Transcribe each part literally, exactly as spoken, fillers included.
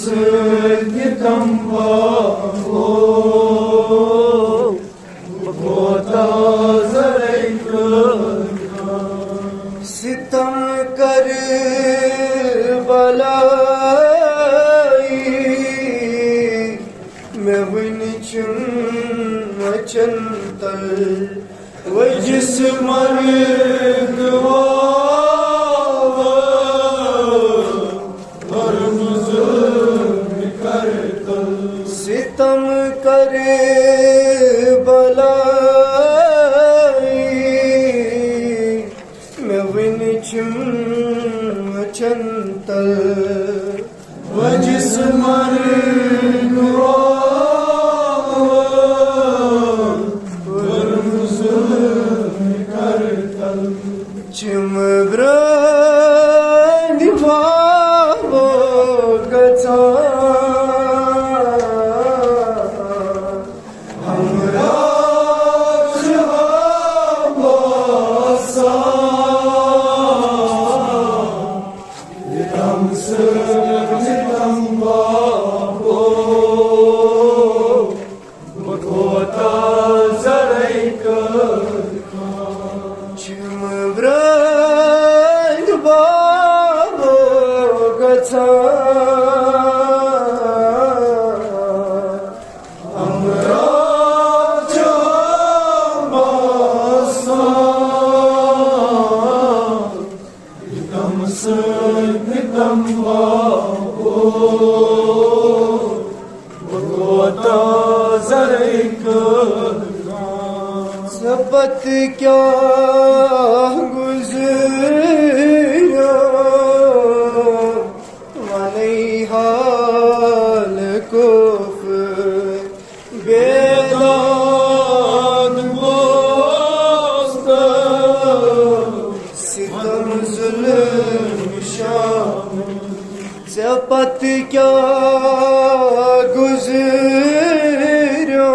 سۭتۍ تہِ تمباکو، بہٕ کوتاہ زرٕے کٲرۍ خان۔ ستم کر بلائی، مےٚ وٕنہِ چھُم مچھن تل۔ وجس مرگ واو، ورم ظلم کرتل۔ ستم کر بلائی، مےٚ وٕنہِ چھُم مچھن تل۔ وجس مرگ واو، ورم ظلم کرتل۔ چھِم برٛٲنٛدۍ بابو گژھان۔ ہمراہ چھِ ہم آسان۔ یہِ تم سۭتۍ تم بابو، بہٕ کوتاہ زرٕے کٲرۍ خان۔ چھِم برٛٲنٛدۍ بابو گژھان۔ ہمراہ چھِ ہم آسان۔ تم سۭتۍ تم بابو، بہٕ کوتاہ زرٕے کٲرۍ خان۔ ژےٚ پتہٕ کیٛاہ گُزریو، وَنَے حال کوفہٕ۔ بیداد بوزتو ستم ظلم شام۔ ژےٚ پتہٕ کیٛاہ گُزریو،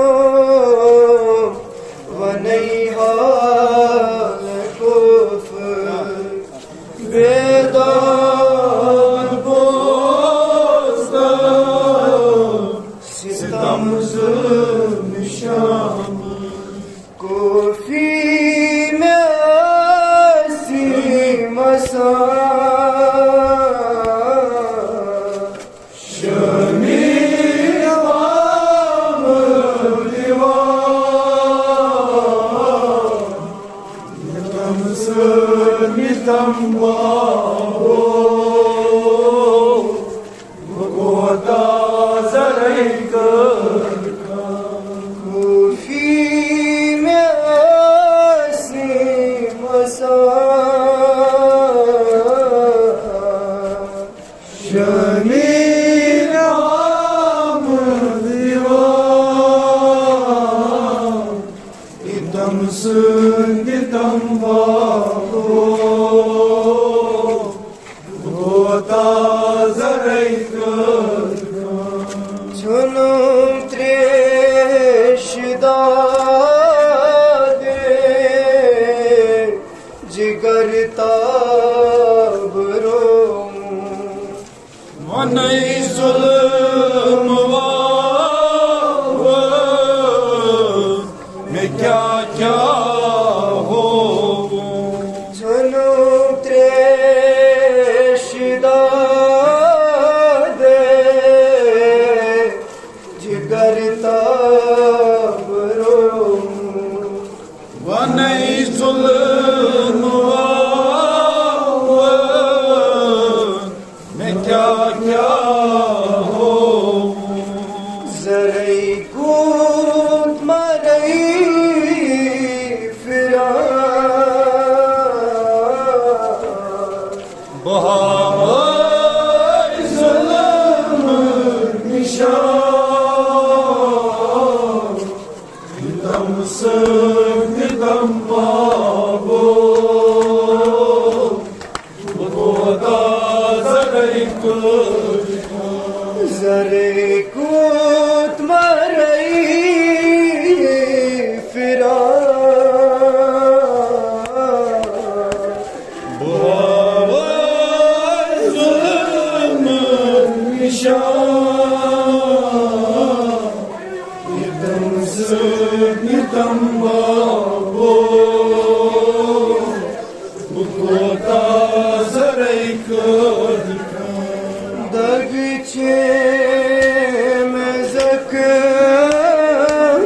وَنَے حال کوفہٕ۔ بیداد بوزتو ستم ظلم شامی۔ کوفی مےٚ ٲسی مسان۔ شامی عوام دیوان۔ تم سۭتۍ تم بابو، بہٕ کوتاہ زرٕے کٲرۍ خان۔ کوفی مےٚ ٲسی مسان۔ شامی عوام دیوان۔ تم سۭتۍ تم بابو، کوتاہ زرٕے کٲرۍ خان۔ چھُنہٕ تریش دادے جگر تاب رومُت۔ وَنَے ظُلُم واوٕ، مےٚ کیٛاہ کیٛاہ ہووُم۔ ژھُنُم ترٛیش دادے، جگر تاب رووُم۔ وَنَے ظُلُم واوٕ، مےٚ کیٛاہ کیٛاہ ہووُم۔ زرٕے کوٗت مَرَے پھِران۔ بہٕ ہاوَے ظُلُم نِشان۔ تِم سۭتۍ تِم بابو، بہٕ کوتاہ زرٕے کوٗت، زرٕے کوٗت مَرَے پھِران۔ بہٕ ہاوَے ظُلُم شاہ، یتم سۭتۍ نتم بابو، بہٕ کوتاہ زرے کٲدۍ کھان۔ دگ چھے مےٚ زخم،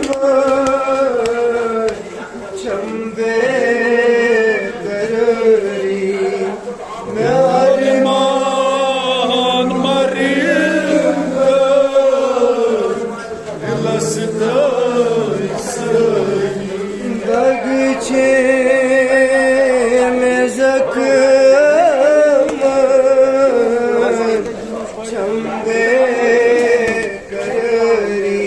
چھم بے قرٲری۔ مےٚ ارمان مریض دلس دٲے سٲری۔ دگ چھے مےٚ زخم، چھم بے قرٲری۔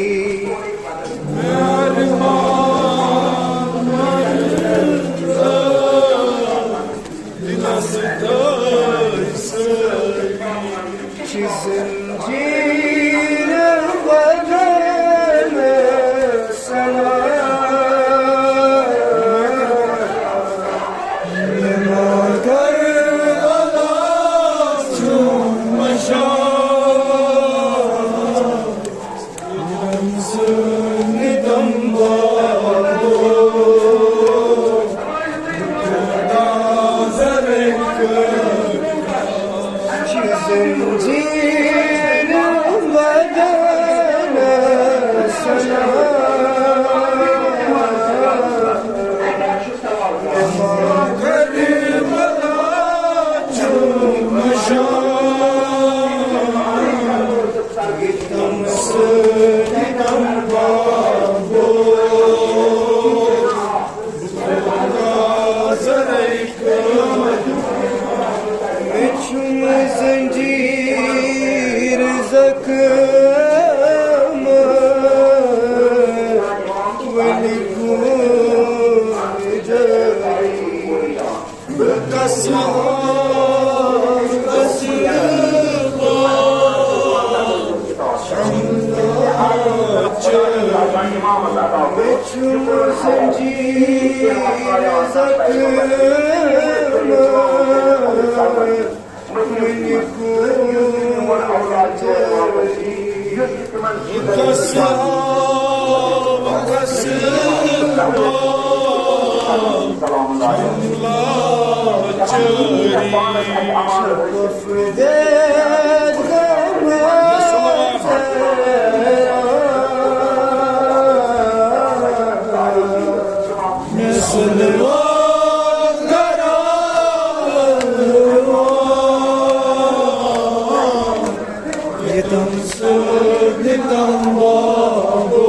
مےٚ ارمان مریض دلس دٲے سٲری۔ چھِ زنجیٖر بدن سنا۔ مگر علاج چھُم مشان۔ مےٚ چھُم زنجیٖر زخم، وۄنۍ گوٚو جٲری۔ بہٕ کَسہٕ ہاو، کَسہٕ ہاو، شملہ چٲری۔ مےٚ چھُم زنجیٖر زخم، وۄنۍ گوٚو جٲری۔ یتم سۭتۍ نتم بابو،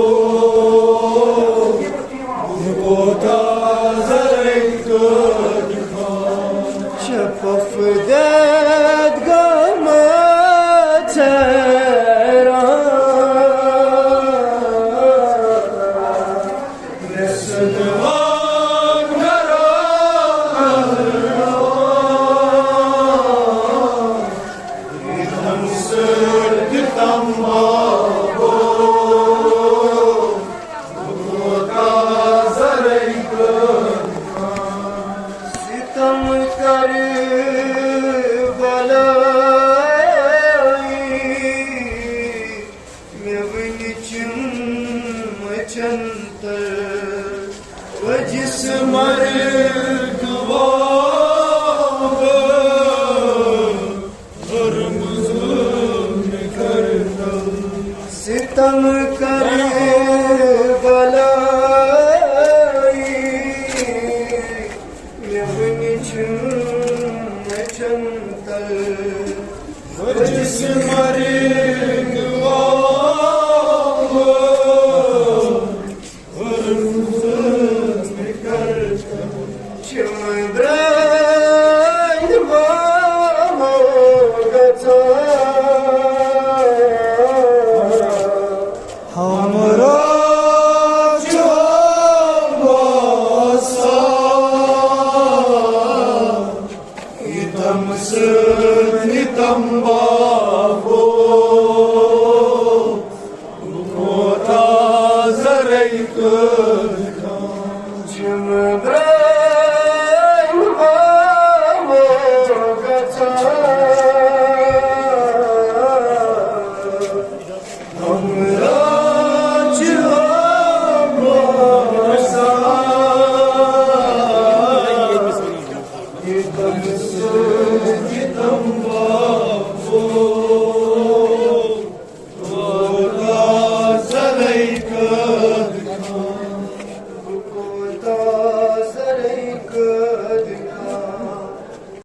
بہٕ کوتاہ زرے کٲدۍ کھان۔ چھےٚ پۄپھٕ دید گٔمٕژ حٲران۔ ستم کر بلایی، مےٚ وٕنہِ چھِم مٔچھن تل۔ بجس مرگ واب، ظلم ظلم کر تل۔ ستم کر بلایی، مےٚ وٕنہِ چھِم مٔچھن تل۔ بجس مرگ واب، ظلم ظلم کر تل۔ چھِم برٛانٛدِ مامو گژھان۔ ہمراہ چھُ باسان، یتم سۭتۍ نتم بابو۔